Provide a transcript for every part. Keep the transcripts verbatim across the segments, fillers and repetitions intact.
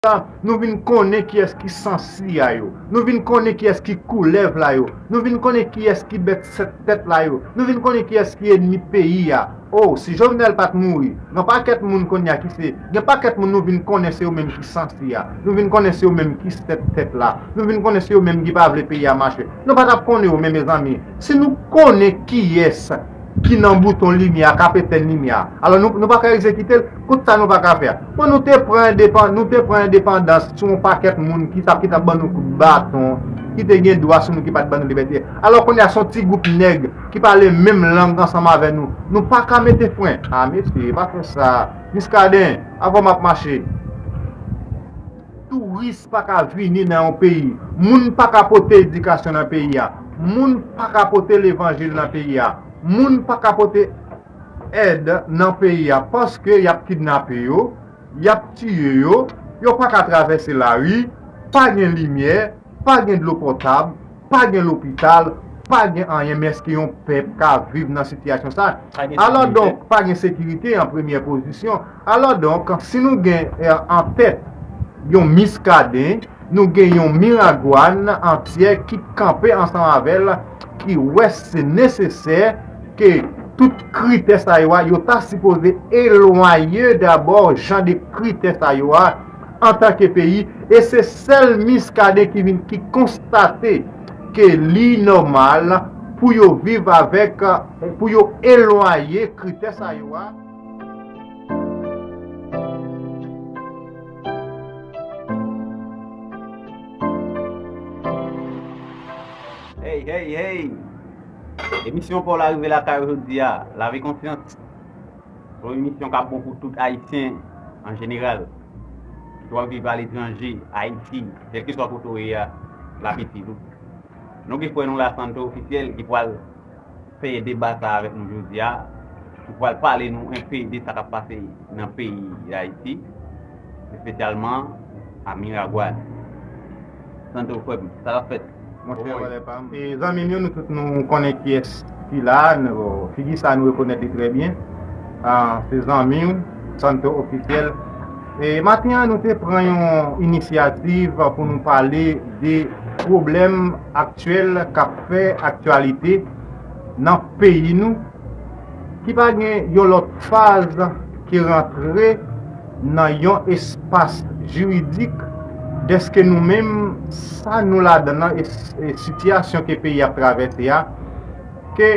sa, nou vin konnen kiyès ki sansi a yo. Nou vin konnen kiyès ki koulèv la yo. Nou vin konnen kiyès ki bèt sèt tèt la yo. Nou vin konnen kiyès ki ènmi peyi a. Oh, si Jovenel pa t mouri, gen pakèt moun kounye a ki se, gen pakèt moun nou vin konnen se yo menm ki sansi a. Nou vin konnen se yo menm ki sèt tèt la. Nou vin konnen se yo menm ki pa vle peyi a mache. Nou pa t ap konnen yo, men mezanmi, si nou konnen kiyès ki nan bouton limyè a, k ap etenn limyè a, alò nou, nou pa ka egzekite l. Kout sa nou pa ka fè a. Bon, nou te pran endepan-, nou te pran endepandans sou yon pakèt moun ki t ap, ki t ap ban nou kout baton, ki te gen dwa sou nou, ki pa t ban nou libète. Alò kounye a se yon ti gwoup nèg ki pale menm lang ansanm avè nou. Nou pa ka mete fren. A mesye, pa fè sa. Miskaden, avè w m ap mache. Touris pa ka vini nan yon peyi. Moun pa ka pote edikasyon nan peyi a. Moun pa ka pote levanjil nan peyi a. Moun pa ka pote èd nan peyi a paske y ap kidnape yo, y ap tiye yo, yo pa ka travèse lari, pa gen limyè, pa gen dlo potab, pa gen lopital, pa gen anyen, men èske yon pèp ka viv nan sitiyasyon sa? Alòdonk, pa gen sekirite an premyè pozisyon. Alòdonk, si nou gen, eh, an tèt yon Miskaden, nou gen yon Miragwàn antyè ki kanpe ansanm avè l, ki wè se nesesè ke tout kritè sa yo a, yo ta sipoze elwaye dabò jan de kritè sa yo a antanke peyi, e se sèl Miskaden ki vin, ki konstate ke li nòmal pou yo viv avèk, pou yo elwaye kritè sa yo a. Hey, hey, hey! Emisyon pa w la rive lakay ou jodi a, Lave Konsyans. Se yon emisyon k ap bon pou tout Ayisyen an jeneral, ki w ap viv aletranje, Ayiti, kèlkeswa kote w ye a, l ap itil ou. Nou gen frè nou la, Santo Ofisyèl, ki pral fè deba sa avèk nou jodi a, ki pral pale nou enpe de sa k ap pase nan peyi Dayiti, espesyalman a Miragwàn. Santo, frè m, sa k ap fèt? Monchè, valè pa m. E zanmi m yo, nou tout nou konnen kiyès ki la, nou, figi sa nou rekonèt li trè byen. Ah, se zanmi w, Santo Ofisyèl. E maten an, nou te pran yon inisyativ pou nou pale de pwoblèm aktyèl k ap fè aktyalite nan peyi nou, ki pa gen yon lòt faz ki rantre nan yon espas jiridik dèske nou menm, sa nou ladan nan, e, e sitiyasyon ke peyi ap travèse a, ke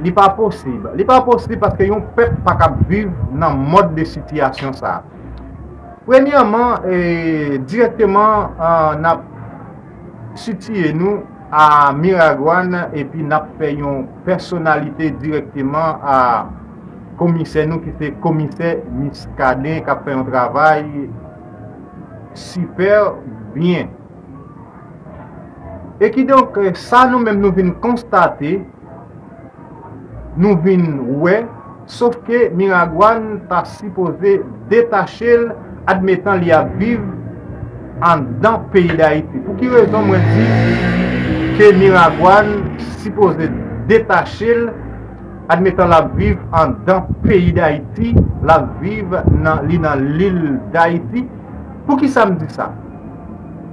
li pa posib. Li pa posib paske yon pèp pa kab viv nan mòd de sitiyasyon sa a. Premyèman, e, dirèkteman, a, n ap sitiye nou a Miragwàn, epi n ap fè yon pèsonalite dirèkteman a komisè nou, ki se komisè Miskaden, k ap fè yon travay sipè byen. E kidonk, sa nou menm nou vin konstate, nou vin wè, sof ke Miragwàn ta sipoze detache l, admetan li ap viv anndan peyi Dayiti. Pou ki rezon mwen di ke Miragwàn sipoze detache l, admetan l ap viv anndan peyi Dayiti, l ap viv nan, li nan lil Dayiti? Poukisa m di sa?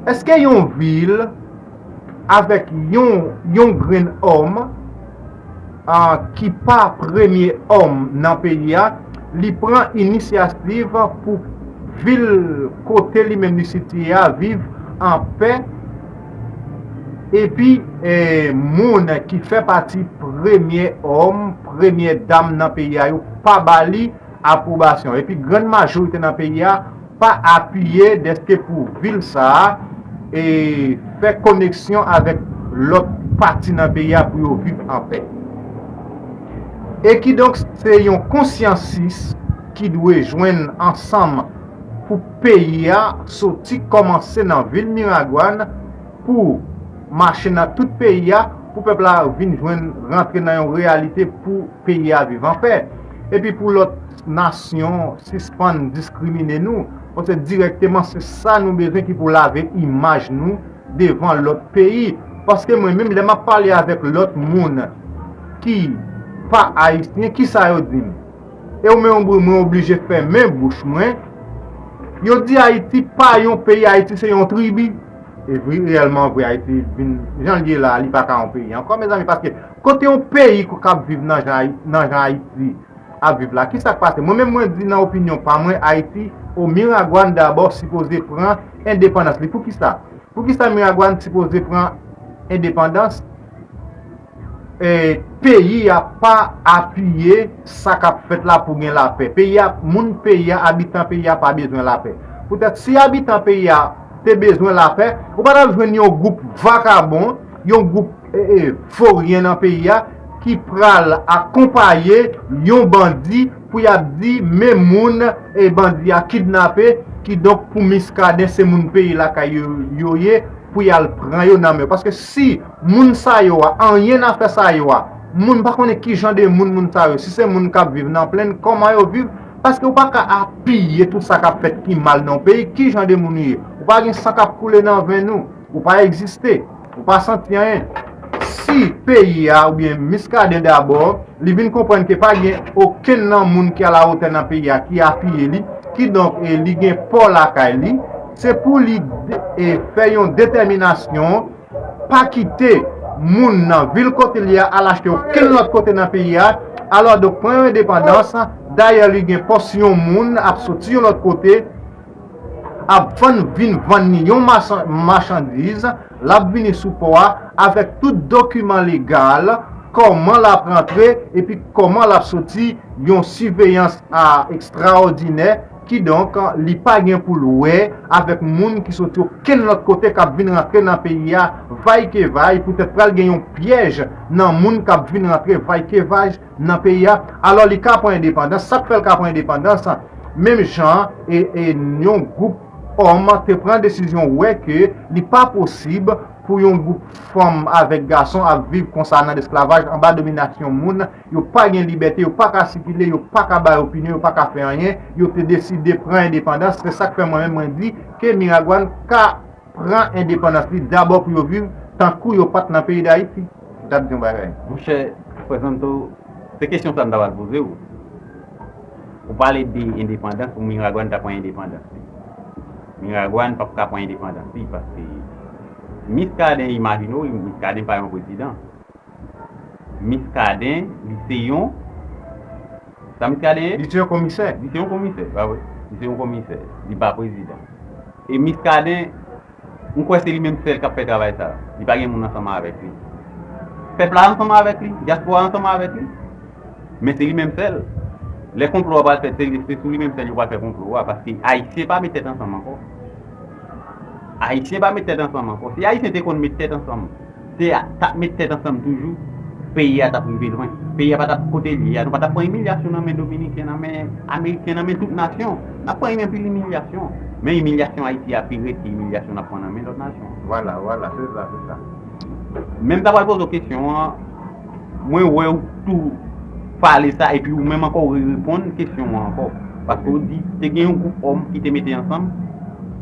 Èske yon vil avèk yon, yon grenn òm, a, ki pa premye òm nan peyi a, li pran inisyativ pou vil kote li menm li sitiye a viv anpè, epi, e, moun ki fè pati premye òm, premye dam nan peyi a yo pa ba li apwobasyon. Epi grann majorite nan peyi a pa apiye dèske pou vil sa a, e, fè koneksyon avèk lòt pati nan peyi a pou yo viv anpè. E kidonk, se yon konsyansis ki dwe jwenn ansanm pou peyi a, soti kòmanse nan vil Miragwàn, pou mache nan tout peyi a, pou pèp la vin jwenn, rantre nan yon reyalite pou peyi a viv anpè. Epi pou lòt nasyon sispann diskrimine nou, paske dirèkteman se sa nou bezwen ki pou lave imaj nou devan lòt peyi. Paske mwen menm, lè m ap pale avèk lòt moun ki pa ayisyen, kisa yo di m? E ou menm, mwen oblije fèmen bouch mwen, Yo di Ayiti pa yon peyi, Ayiti se yon tribi. E vre, reyèlman vre, Ayiti vin jan l ye la, li pa ka yon peyi ankò, mezanmi, paske kote yon peyi k ap viv nan jan Ayi- nan jan Ayiti ap viv la, ki sa k pase? Mwen menm, mwen di nan opinyon pa mwen, Ayiti, o Miragwàn dabò sipoze pran endepandans li. Poukisa? Poukisa Miragwàn sipoze pran endepandans? E, peyi a pa apiye sa k ap fèt la pou gen lapè. Peyi a, moun peyi a, abitan peyi a pa bezwen lapè. Poutèt si abitan peyi a te bezwen lapè, ou pa t ap jwenn yon gwoup vakabon, yon gwoup e, e, voryen nan peyi a ki pral akonpaye yon bandi pou y ap di men moun e bandi a kidnape, kidonk pou Miskaden se moun peyi lakay yo, yo ye, pou y al pran yo nan men yo. Paske si moun sa yo a, anyen nan afè sa yo a, moun pa konnen ki jan de moun moun sa yo, si se moun k ap viv nan plenn, kòman yo viv, paske ou pa ka apiye tout sa k ap fèt ki mal nan yon peyi, ki jan de moun ou ye? Ou pa gen san k ap koule nan venn ou, ou pa egziste, ou pa santi anyen. Si peyi a oubyen Miskaden dabò, li vin konprann ke pa gen okenn nan moun ki alawotè nan peyi a ki apiye li, kidonk e li gen pò lakay li, se pou li de- e fè yon detèminasyon pa kite moun nan vil kote li a al achte okenn lòt kote nan peyi a. Alò, donk, pran yon endepandans. Dayè, li gen pòs yon moun ap soti yon lòt kote, ap vann, vin vann ni yon machan- machandiz, l ap vini sou pò a avèk tout dokiman legal, kòman l ap rantre epi kòman l ap soti, yon siveyans a ekstraòdinè, kidonk, li pa gen pou l wè avèk moun ki soti okenn lòt kote k ap vin rantre nan peyi a, vay ke vay, poutèt pral gen yon pyèj nan moun k ap vin rantre vay ke vay nan peyi a. Alò, li ka pran endepandans. Sa k fè l ka pran endepandans? Menm jan e, e yon gwoup òm te pran desizyon wè ke li pa posib pou yon gwoup fanm avèk gason ap viv konsa nan lesklavaj, anba dominasyon moun, yo pa gen libète, yo pa ka sikile, yo pa ka bay opinyon, yo pa ka fè anyen, yo te deside pran endepandans. Se sa k fè mwen menm mwen di ke Miragwàn ka pran endepandans li dabò pou yo viv tankou yo pa t nan peyi Dayiti. Ou t ap di yon bagay. Monchè, Frè Santo, se kesyon sa m ta pral poze w. Ou pale de endepandans, pou Miragwàn ta pran endepandans li. Miragwàn p ap ka pran endepandans li, paske Miskaden, imajine w, Miskaden pa yon prezidan. Miskaden, li se yon, sa Miskaden ye? Li se yon komisè. Li se yon komisè, pa vre? Li se yon komisè. Li pa prezidan. E Miskaden, m kwè se li menm sèl k ap fè travay sa. Li pa gen moun ansanm avèk li. Pèp la ansanm avèk li, dyaspora ansanm avèk li. Men se li menm sèl. Lè konplo a pral fèt, se li, se sou li menm sèl yo pral fè konplo a, paske Ayisyen pa met tèt ansanm ankò. Ayisyen pa met tèt ansanm ankò. Si Ayisyen te konn met tèt ansanm, te a- t ap met tèt ansanm toujou, peyi a t ap rive lwen. Peyi a pa t ap kote l ye a. Nou pa t ap pran imilyasyon nan men Dominiken, nan men Ameriken, nan men tout nasyon. N ap pran anpil imilyasyon. Men imilyasyon Ayiti a pi rèd ke imilyasyon n ap pran nan men lòt nasyon. Vwala, vwala, se sa, se sa. Men m ta pral poze w kesyon an, mwen wè w tou pale sa, epi ou menm ankò ou reponn kesyon an ankò. Paske ou di, te gen yon gwoup òm ki te mete ansanm,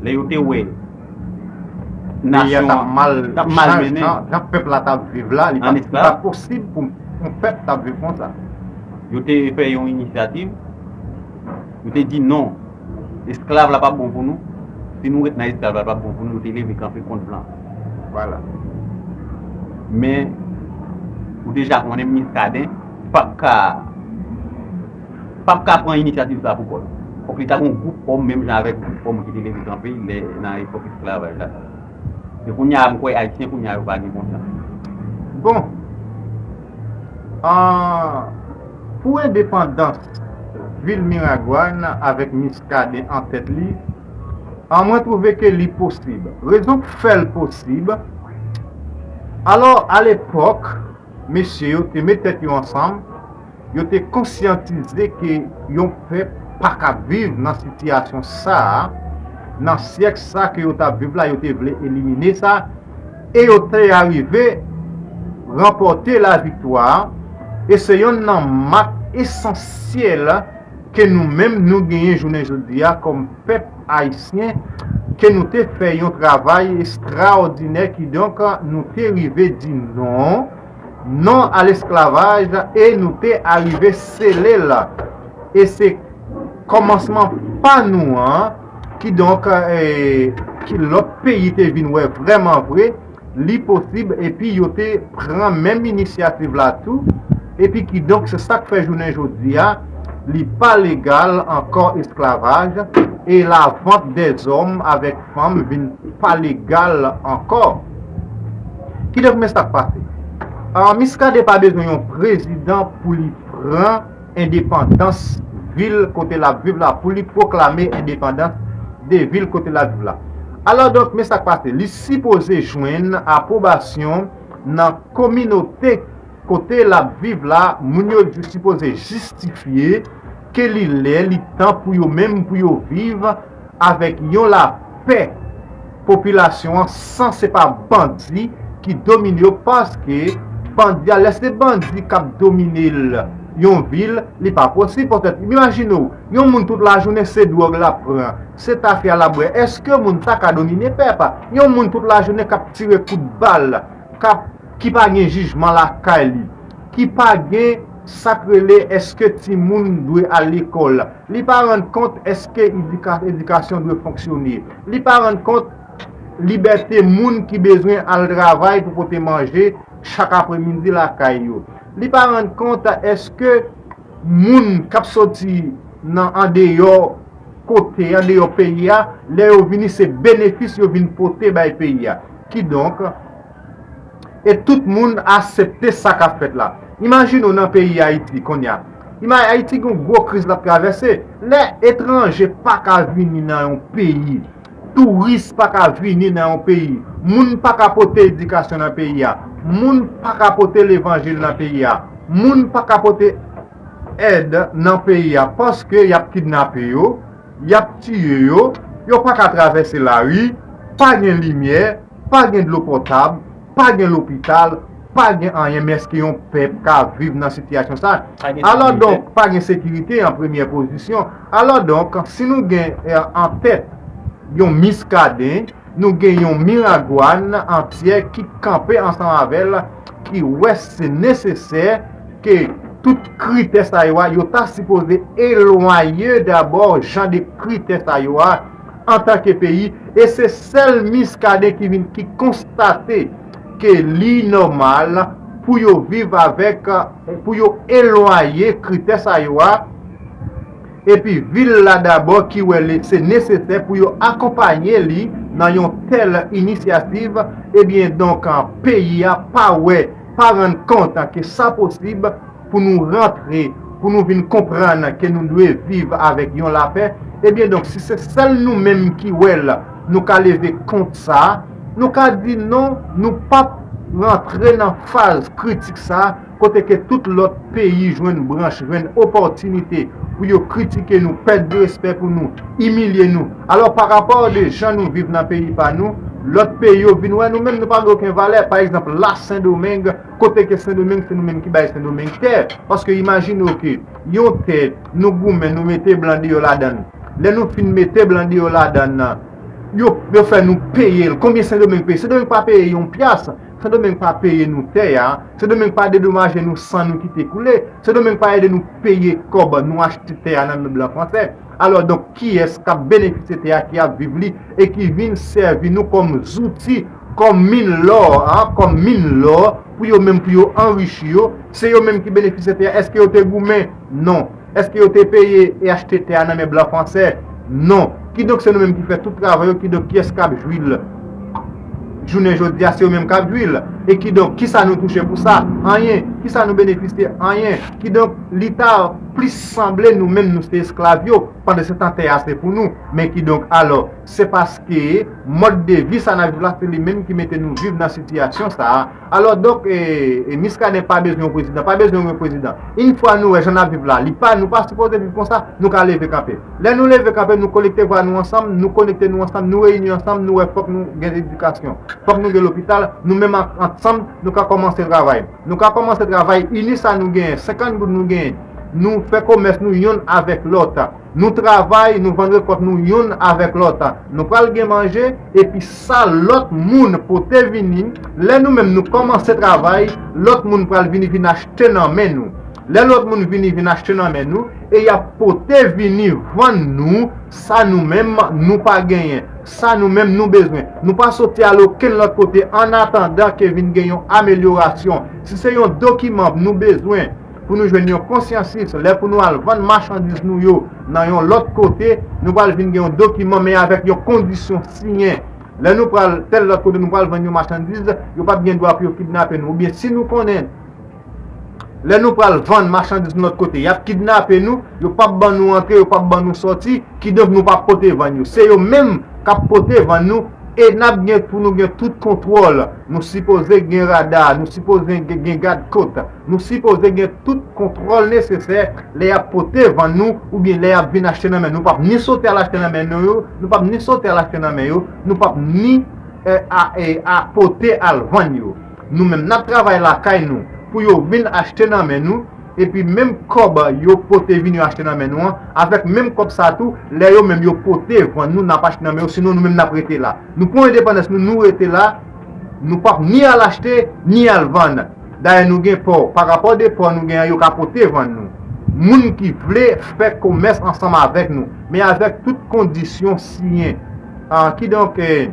lè yo te wè nasyon an t ap mal, t ap mal mennen, jan, jan pèp la t ap viv la, li pa, li pa posib pou yon pèp t ap viv konsa. Yo te fè yon inisyativ, yo te di non, esklav la p ap bon pou nou. Si nou ret nan esklav la, l p ap bon pou nou. Yo te leve kanpe kont blan. Vwala. Men, ou deja konnen Miskaden p ap ka, p ap ka pran inisyativ sa pou kò l. Fòk li ta gen yon gwoup òm, menm jan avèk gwoup òm ki te leve kanpe lè nan epòk esklavaj la. E kounye a, m kwè Ayisyen kounye a yo pa gen konsyans. Bon, ah, pou endepandans vil Miragwàn avèk Miskaden an tèt li, ah, mwen twouve ke li posib. Rezon k fè l posib, alò, alepòk, mesye yo te met tèt yo ansanm, yo te konsyantize ke yon pèp pa ka viv nan sitiyasyon sa a, nan syèk sa ke yo t ap viv la, yo te vle elimine sa, e yo te arive ranpòte laviktwa, e se yonn nan mak esansyèl ke nou menm nou genyen jounen jodi a kòm pèp ayisyen, ke nou te fè yon travay estraòdinè, kidonk nou te rive di non, non a lesklavaj, e nou te arive sele l. E se kòmansman pa nou an, Kidonk, eh, ki lòt peyi te vin wè vrèman vre, li posib, epi yo te pran menm inisyativ la tou, epi kidonk, se sa k fè jounen jodi a, li pa legal ankò esklavaj, e lavant dèzòm avèk fanm vin pa legal ankò. Kidonk, men sa k pase. Ah, Miskaden pa bezwen yon prezidan pou li pran endepandans vil kote l ap viv la, pou li pwoklame endepandans de vil kote l ap viv la. Alò donk, men sa k pase, li sipoze jwenn apwobasyon nan kominote kote l ap viv la, moun yo sipoze jistifye ke li lè, li tan pou yo menm, pou yo viv avèk yon lapè popilasyon an, san se pa bandi ki domine yo, paske bandi a, lè se bandi k ap domine l, yon vil, li pa posib. Poutèt, imajine w, yon moun tout lajounen se dwòg l ap pran, se tafya l ap bwè. Èske moun sa ka domine pèp? Yon moun tout lajounen k ap tire kout bal, k ap, ki pa gen jijman lakay li, ki pa gen sa k rele èske timoun dwe al lekòl, li pa rann kont èske edika-, edikasyon dwe fonksyone, li pa rann kont libète moun ki bezwen al travay pou pote manje chak apremidi lakay yo. Li pa rann kont èske moun k ap soti nan andeyò kote, andeyò peyi a, lè yo vini, se benefis yo vin pote bay peyi a. Kidonk, e tout moun aksepte sa k ap fèt la. Imajine w nan peyi Ayiti kounye a. Ima-, Ayiti gen yon gwo kriz l ap travèse. Lè etranje pa ka vini nan yon peyi, touris pa ka vini nan yon peyi, moun pa ka pote edikasyon nan peyi a, moun pa ka pote levanjil nan peyi a, moun pa ka pote èd nan peyi a, paske y ap kidnape yo, y ap tiye yo, yo pa ka travèse lari, pa gen limyè, pa gen dlo potab, pa gen lopital, pa gen anyen, men èske yon pèp ka viv nan sitiyasyon sa? Alò donk, pa gen sekirite an premyè pozisyon. Alò donk, si nou gen, eh, an tèt yon Miskaden, nou gen yon Miragwàn antyè ki kanpe ansanm avè l, ki wè se nesesè ke tout kritè sa yo a, yo ta sipoze elwaye dabò jan de kritè sa yo a antanke peyi, e se sèl Miskaden ki vin, ki konstate ke li nòmal pou yo viv avèk, pou yo elwaye kritè sa yo a, epi vil la dabò ki wè li se nesesè pou yo akonpaye li nan yon tèl inisyativ, ebyen donk, peyi a pa wè, pa rann kont ke sa posib pou nou rantre, pou nou vin konprann ke nou dwe viv avèk yon lapè. Ebyen donk, si se sèl nou menm ki wè l, nou ka leve kont sa, nou ka di non, nou p ap rantre nan faz kritik sa, kote ke tout lòt peyi jwenn branch, jwenn opòtinite pou yo kritike nou, pèdi respè pou nou, imilye nou. Alò, parapò de jan nou viv nan peyi pa nou, lòt peyi yo vin wè nou menm nou pa gen okenn valè. Pa egzanp, la Sendomeng, kote ke Sendomeng, se nou menm ki bay Sendomeng tè. Paske imajine w ke yon tè, nou goumen, nou mete blan deyò ladan l. Lè nou fin mete blan deyò ladan l, yo, yo fè nou peye l. Konbyen Sendomeng peye? Sendomeng pa peye yon pyas. Sendomeng pa peye nou tè a. Sendomeng pa dedomaje nou san nou kite koule. Sendomeng pa ede nou peye kòb nou achte tè a nan men blan fransè. Alò donk, kiyès k ap benefisye tè a, ki ap viv li, e ki vin sèvi nou kòm zouti, kòm min lò, a, kòm min lò, pou yo menm, pou yo anrichi yo? Se yo menm ki benefisye tè a. Èske yo te goumen? Non. Èske yo te peye e achte tè a nan men blan fransè? Non. Kidonk, se nou menm ki fè tout travay yo. Kidonk, kiyès k ap jwi l? Jounen jodi a, se yo menm k ap jwi l. E kidonk, kisa nou touche pou sa? Anyen. Kisa nou benefisye? Anyen. Kidonk, li ta plis sanble nou menm, nou se esklav yo, pandan se tan tè a se pou nou. Men kidonk, alò, se paske mòd de vi sa n ap viv la, se li menm ki mete nou viv nan sitiyasyon sa a. Alò donk, e, e, Miskaden pa bezwen yon prezidan, pa bezwen yon prezidan. Yon fwa nou wè jan n ap viv la, li pa, nou pa sipoze viv konsa, nou ka leve kanpe. Lè nou leve kanpe, nou konekte vwa nou ansanm, nou konekte nou ansanm, nou reyini ansanm, nou wè fòk nou gen edikasyon, fòk nou gen lopital, nou menm an-, ansanm, nou ka kòmanse travay. Nou ka kòmanse travay, ini sa nou genyen, senkant goud nou genyen, nou fè komès nou yonn avèk lòt. Nou travay, nou vann rekòt nou yonn avèk lòt. Nou pral gen manje, epi sa lòt moun pote vini, lè nou menm nou kòmanse travay, lòt moun pral vini, vin achte nan men nou. Lè lòt moun vini, vin achte nan men nou, e y ap pote vini vann nou sa nou menm nou pa genyen, sa nou menm nou bezwen. Nou pa soti al okenn lòt kote annatandan ke vin gen yon amelyorasyon. Si se yon dokiman nou bezwen pou nou jwenn yon konsyansis, lè pou nou al vann machandiz nou yo nan yon lòt kote, nou pral vin gen yon dokiman, men avèk yon kondisyon siyen. Lè nou pral tèl lòt kote, nou pral vann yon machandiz, yo p ap gen dwa pou yo kidnape nou. Oubyen si nou konnen, lè nou pral vann machandiz nou lòt kote, y ap kidnape nou, yo p ap ban nou antre, yo p ap ban nou sòti, kidonk nou p ap pote vann yo. Se yo menm k ap pote vann nou, e n ap gen pou nou gen tout kontwòl. Nou sipoze gen rada, nou sipoze gen, gen gad kot, nou sipoze gen tout kontwòl nesesè lè y ap pote vann nou oubyen lè y ap vin achte nan men nou. Nou p ap ni soti al achte nan men nou yo, nou p ap ni soti al achte nan men yo, nou p ap ni, eh, a, eh, a pote al vann yo. Nou menm, n ap travay lakay nou pou yo vin achte nan men nou, epi menm kòb yo pote vin yo achte nan men nou an, avèk menm kòb sa tou, lè yo menm yo pote vann nou, n ap achte nan men yo, sinon nou menm n ap rete la. Nou pran endepandans nou, nou rete la, nou p ap ni al achte, ni al vann. Dayè nou gen pò, pa rapò de pò nou gen an, yo ka pote vann nou. Moun ki vle fè komès ansanm avèk nou, men avèk tout kondisyon siyen. Ah, kidonk, eh,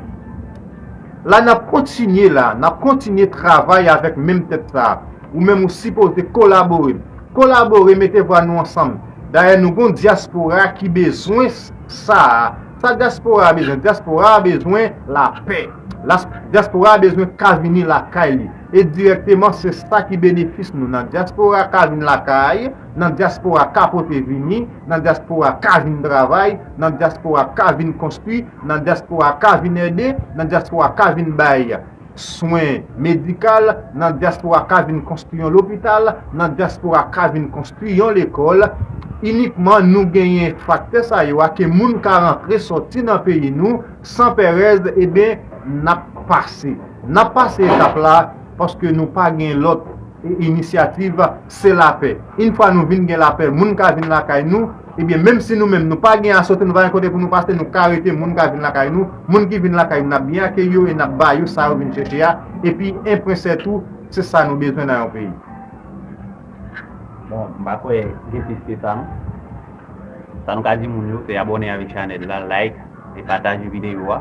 la n ap kontinye la, n ap kontinye travay avèk menm tèt sa a. Ou menm ou sipoze kolabore. Kolabore, mete vwa nou ansanm. Dayè nou gon dyaspora ki bezwen sa a. Sa dyaspora a bezwen? Dyaspora a bezwen lapè. Las-, dyaspora a bezwen ka vini lakay li. E dirèkteman, se sa ki benefis nou. Nan dyaspora ka vin lakay, nan dyaspora ka pote vini, nan dyaspora ka vin travay, nan dyaspora ka vin konstwi, nan dyaspora ka vin ede, nan dyaspora ka vin bay swen medikal, nan dyaspora ka vin konstwi yon lopital, nan dyaspora ka vin konstwi yon lekòl. Inikman nou genyen faktè sa yo a, ke moun ka rantre sòti nan peyi nou san pèrèz, ebyen, n ap pase. N ap pase etap la, paske nou pa gen lòt e inisyativ, se lapè. Yon fwa nou vin gen lapè, moun ka vin lakay nou, ebyen, menm si nou menm nou pa gen asote, nou pa gen kote pou nou pase, nou ka rete, moun ka vin lakay nou, moun ki vin lakay nou, n ap byen akeyi yo e n ap ba yo sa yo vin chèche a, epi enprensè tou, se sa nou bezwen nan yon peyi. Bon, m pa kwè gen plis ke sa, non. Sa nou ka di moun yo, se abòne avèk chanèl la, like, e pataje videyo a.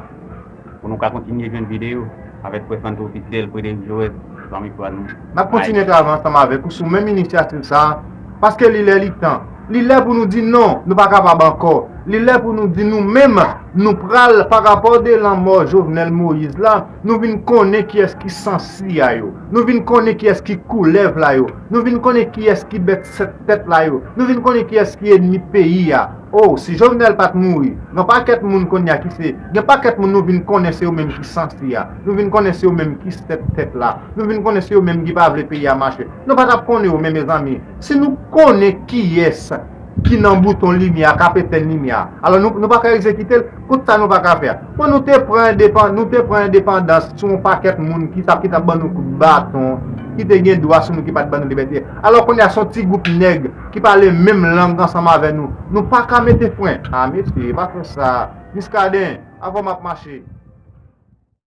Pou nou ka kontinye jwenn videyo avèk Frè Santo Ofisyèl, Frederic Joël, zanmi pa nou. N ap kontinye travay ansanm avèk ou sou menm inisyativ sa a, paske li lè li tan. Li lè pou nou di non, nou pa kapab ankò. Li lè pou nou di nou menm, nou pral, pa rapò de lanmò Jovenel Moïse la, nou vin konnen kiyès ki sansi a yo. Nou vin konnen kiyès ki koulèv la yo. Nou vin konnen kiyès ki bèt sèt tèt la yo. Nou vin konnen kiyès ki ènmi peyi a. Oh, si Jovenel pa t mouri, gen pakèt moun kounye a ki se, gen pakèt moun nou vin konnen se yo menm ki sansi a. Nou vin konnen se yo menm ki sèt tèt la. Nou vin konnen se yo menm ki pa vle peyi a mache. Nou pa t ap konnen yo, men mezanmi, si nou konnen kiyès ki nan bouton limyè a, k ap etèn limyè a, alò nou, nou pa ka egzekite l. Kout sa nou pa ka fè a. Bon, nou te pran endepan-, nou te pran endepandans sou yon pakèt moun ki t ap, ki t ap ban nou kout baton, ki te gen dwa sou nou, ki pa t ban nou libète. Alò kounye a, se yon ti gwoup nèg ki pale menm lang ansanm avè nou. Nou pa ka mete fren. A, mesye, pa fè sa. Muscadin, avè w m ap mache.